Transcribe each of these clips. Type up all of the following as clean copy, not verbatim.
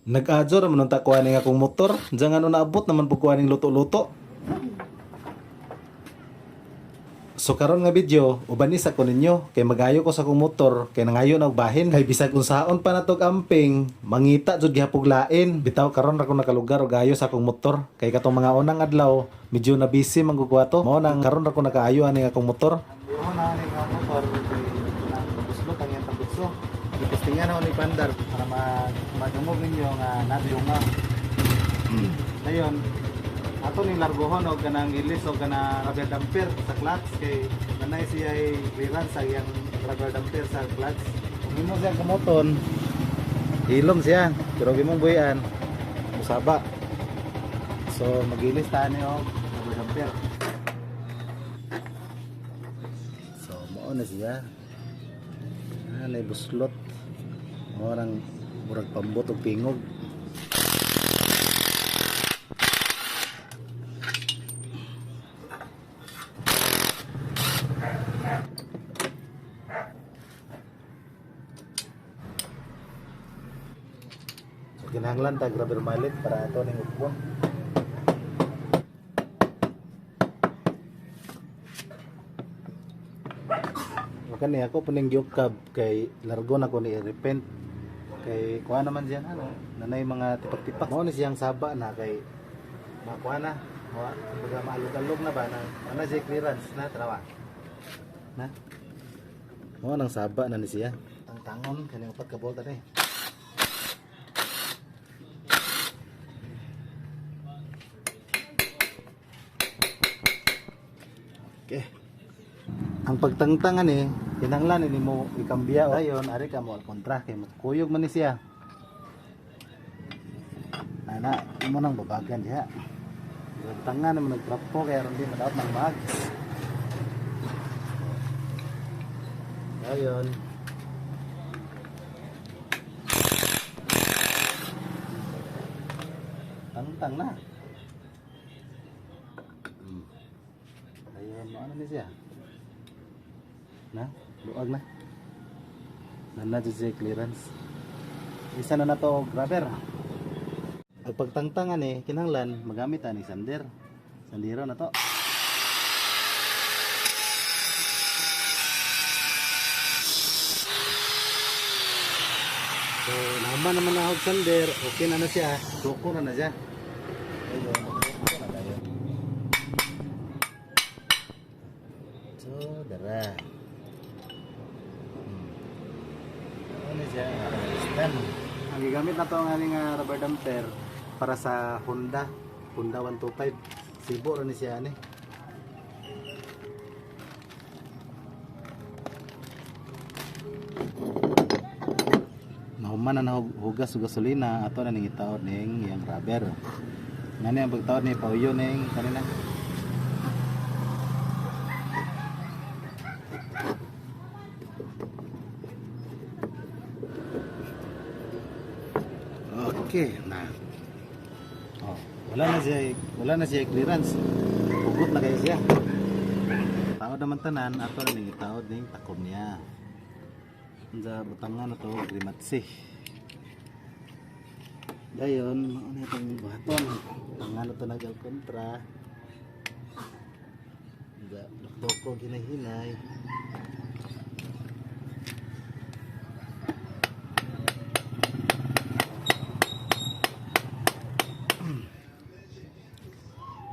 Nag-adyo ra man unta ko ani akong motor. Diyan ano naabot naman pud ko aning luto-luto. So karon nga video, uban sa ko ninyo kay magayo ko sa akong motor kay nangayo na og bahin kay bisag unsaon pa natog amping, mangita jud gihapog lain. Bitaw karon ra ko nakalugar og ayo sa akong motor kay katong mga unang adlaw medyo na busy man gud ko ato. Mao nang karon ra ko nakaayo ani akong motor. Mao na ani nga motor kay nang buslot ang iyang tambutso. Gitestingan ako ni Pandar para madungog ninyo nga nadiyunga. Dayon, ato ning largohon og kanang ilis og kanang rubber damper sa clutch kay nanay siya ay clearance sa iyang rubber damper sa clutch. Kung imo siya kumuton, hilom siya, pero kung imong buhian, musaba. So magilis ta ni og rubber damper. So mao na siya. Ah, nay buslot. Mao nang murag pambot og tingog. So kinahanglan tag rubber mallet para ato ning upon. Kani ako puning giukab kay largo na ko ni repent kay kuha naman siya ano nanay mga tipak-tipak mao ni siyang saba na kay makuha na wa kumbaga maalog-alog na ba na ana siya clearance na tanawa na mao nang saba na ni siya tangtangon kani upat ka bolta ni. Okay. Ang pagtangtangan eh, kinanglan ni mo ikambya ayon ari ka mo al kontra kay kuyog man ni siya. Ana, imo nang babagan diha. Tangan naman nagtrapo kay aron di madaot ng bag. Ayon. Tangtang na. Ayun, ano ni siya? Na, luag na. Nana jud siya clearance. Isa na na to og rubber. Ang pagtangtangan eh, kinahanglan magamit ani sander. Sandiro na to. So, naman naman na og sander, okay na na siya. Suko na na siya. Ayun, suko na tayo. So, dara. Ano siya? Stem. Ang gigamit na to ang aning rubber damper para sa Honda, Honda 125. Sibo ra ni siya ani. Nahuman na nahugas og gasolina ato na ning itaod ning iyang rubber. Ngani ang pagtaod ni pauyo ning kanina. Okay, na. Oh, wala na siya clearance. Hugot na kayo siya. Taod naman tanan ato na ning itaod ning takob niya. Unsa butangan na to grimatsi. Dayon, mao na itong buhaton. Tangan na to nag kontra. Unsa doko ginahinay.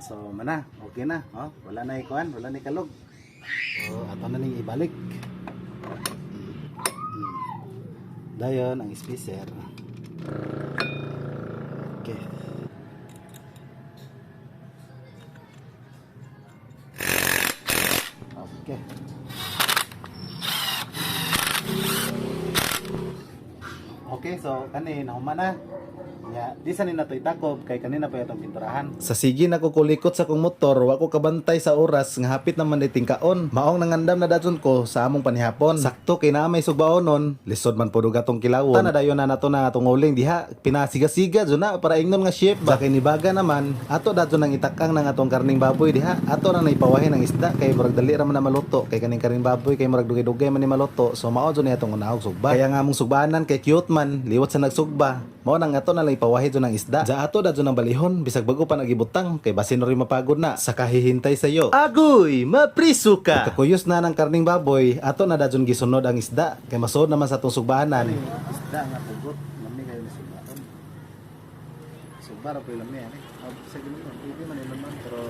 So mana, okay na, oh, wala na ikuan, wala na ikalog. So ato na ning ibalik. Dayon ang spacer. Okay. Okay. Okay, so kani nahuman na. Ya, di sa ni nato itakob kay kanina pa itong pinturahan. Sa sige na ko kulikot sa kong motor, wa ko kabantay sa oras nga hapit naman di tingkaon. Maong nangandam na daton ko sa among panihapon. Sakto kay naa may sugbaonon, lisod man pud og atong kilawon. Tana dayon na nato na atong uling diha, pinasiga-siga jud na para ingnon nga shape ba. Kay nibaga naman, ato daton nang itakang nang atong karning baboy diha. Ato ra na ipawahin ang isda kay murag dali ra man na maluto kay kaning karning baboy kay murag dugay-dugay man ni maluto. So mao jud ni atong unahog sugba. Kaya nga among sugbanan kay cute man, liwat sa nagsugba. Mao nang ato na lang ipawahi jud ang isda. Ja ato da jud ang balihon bisag bago pa nagibutang kay basin rin mapagod na sa kahihintay sayo. Agoy, mapriso ka. Pagkakuyos na ng karning baboy, ato na dajon gisunod ang isda kay masuod naman sa atong sugbahanan. Isda nga pugot, lami kayo ni sugbaon. Sugba ra po lami ani. Sa ginoo, pwede man naman pero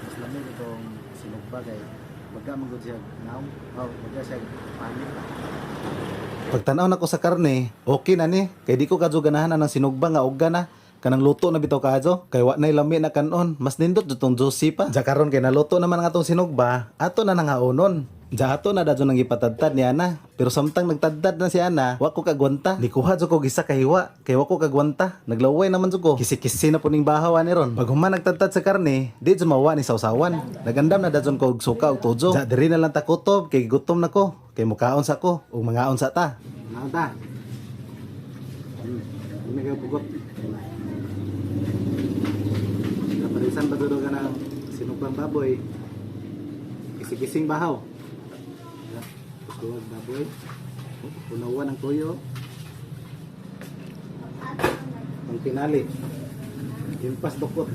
mas lami itong sinugba kay baga man gud siya naong, oh, baga siya panit. Pagtanaw nako sa karne, okay na ni. Kay di ko kadyo ganahan ng sinugba nga uga na. Kanang luto na bitaw kadyo, kay wa nay lami na kanon. Mas nindot jud tong juicy pa. Ja karon kay naluto naman ang atong sinugba, ato na nangaonon. Ja ato na dadyo nang ipatadtad ni Ana. Pero samtang nagtadtad na si Ana, wa ko kagwanta. Nikuha jud ko gisa kahiwa, kay wa ko kagwanta. Naglaway naman jud ko. Kisi-kisi na po ning bahaw ani ron. Pag human nagtadtad sa karne, di jud mawa ni sausawan. Nagandam na dadyon ko og suka og tujo. Ja diri na lang takutob kay gutom na ko. Kay mukaon sa ko ug mangaon sa ta. Mangaon ta. Hindi kayo pugot. Naparisan ba ka ng sinugbang baboy? Kisi-kising bahaw. Kuwag baboy. Punawan ang tuyo. Ang pinali. Impas dukot.